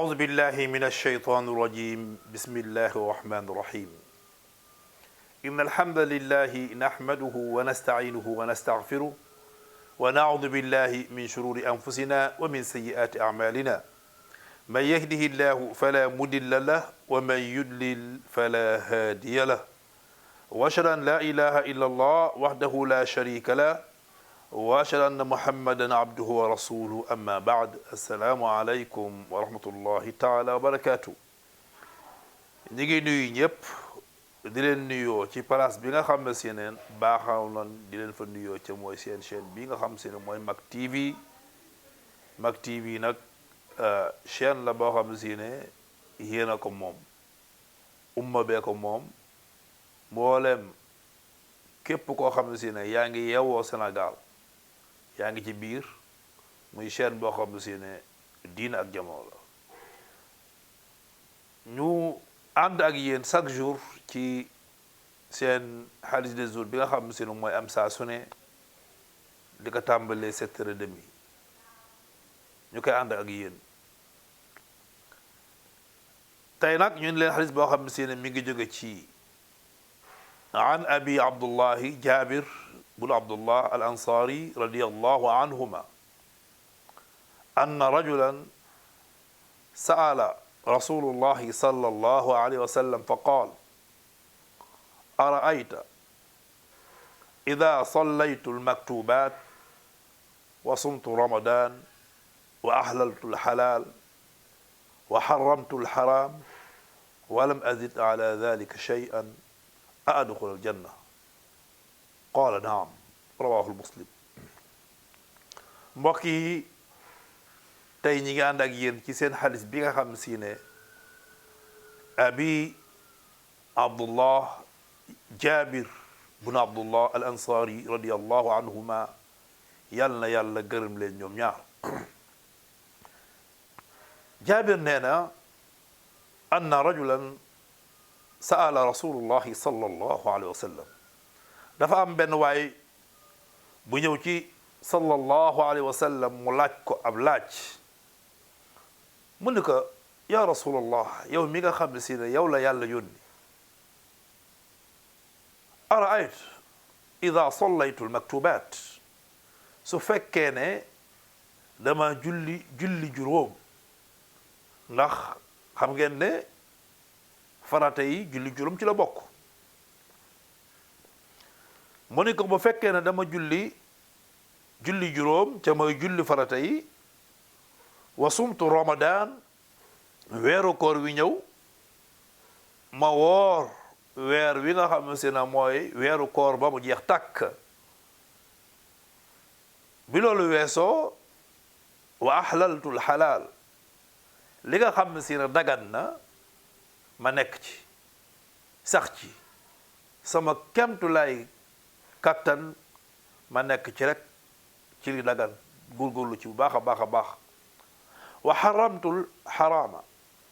أعوذ بالله من الشيطان الرجيم بسم الله الرحمن الرحيم إن الحمد لله نحمده ونستعينه ونستغفره ونعوذ بالله من شرور أنفسنا ومن سيئات أعمالنا من يهده الله فلا مضل له ومن يضلل فلا هادي له وأشهد أن لا إله إلا الله وحده لا شريك له وأشهد أن محمدا عبده ورسوله أما بعد السلام عليكم ورحمة الله تعالى وبركاته نيجي نيو ñep di len nuyo ci place bi nga xam ne seen baaxaw non di len fa nuyo ci moy seen chaîne bi nga xam seen moy Mak TV Mak TV nak chaîne la boo xam seen yéena ko moom umma bee ko moom mboolem képp koo xam ne seen yaa ngi yewoo Sénégal yaa ngi ci biir muy chaîne boo xam ne diine ak jamono la ñu ànd ak yéen chaque jour ci seen hadith des jours bi nga xam ne mooy am saa su ne di ko tàmbalee 7h30 ñu koy ànd ak yéen tey nag ñun leen hadith boo xam ne mi ngi jóge ci عن أبي عبد الله جابر بن عبد الله الأنصاري رضي الله عنهما أن رجلا سأل رسول الله صلى الله عليه وسلم فقال أرأيت إذا صليت المكتوبات وصمت رمضان وأحللت الحلال وحرمت الحرام ولم أزد على ذلك شيئا أدخل الجنة قال نعم رواه المسلم mbokki tey ñi ngi ànd ak yéen ci seen xadis bi nga xam si ne abi abdullah jabir bun abdullah al ansari radiyallahu anhuma yàlla na yàlla gërëm leen ñoom ñaar jabir nee na anna rajulan سأل رسول الله صلى الله عليه وسلم دفع بن واي bu ñëw ci sallallahu alayhi wa sallam mu laaj ko ab laaj mu ne ko ya rasulallah yow mi nga xam ne si ne yow la yàlla yónni araayt ida sallaytu almaktubat su fekkee ne dama julli juróom ndax xam ngeen ne farata yi julli juróom ci la bokk mu ne ko bu fekkee ne dama julli juróom ca mooy julli farata yi wa sumtu ramadan weeru koor wi ñëw ma woor weer wi nga xam ne na mooy weeru koor ba mu jeex tàkk bi loolu weesoo wa ahlaltu alxalaal li nga xam ne na dagan na ma nekk ci sax ci sama kemtulaay kattan ma nekk ci rek ci li dagan góorgóorlu ci bu baax a baax a baax wa xaramtul xaraama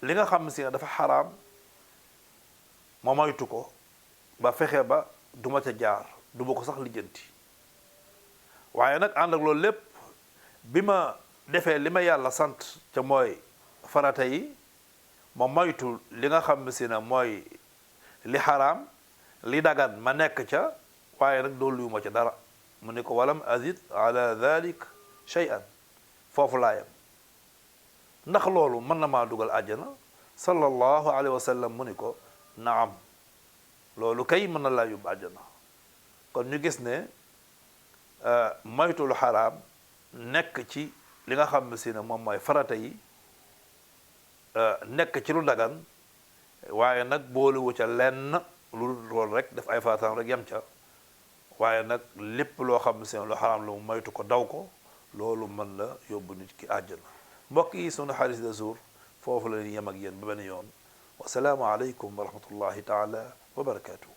li nga xam si ne dafa xaraam ma moytu ko ba fexe ba duma ca jaar duma ko sax lijjanti waaye nag ànd ak loolu lépp bi ma defee li ma yàlla sant ca mooy farata yi ma moytu li nga xam si ne mooy li xaraam li dagan ma nekk ca waaye nag dolliwuma ca dara mu ne ko walam azid ala dhalik shay'an foofu laayam ndax loolu mën na maa dugal àjjana sallallahu alayhi wa sallam mu ni ko naam loolu kay mën na laa yóbbu àjjana kon ñu gis ne moytu lu xaraam nekk ci li nga xam si ne moom mooy farata yi nekk ci lu dagan waaye nag booluwu ca lenn lu loolu rek def ay farataam rek yem ca waaye nag lépp loo xam ne seen lu xaraam la mu moytu ko daw ko loolu mën la yóbbu nit ki àjjana mbokk yi sunu hadith de jour foofu la ñuy yem ak yéen ba benn yoon wasalaamu aleykum wa rahmatullahi taala wa barakatuh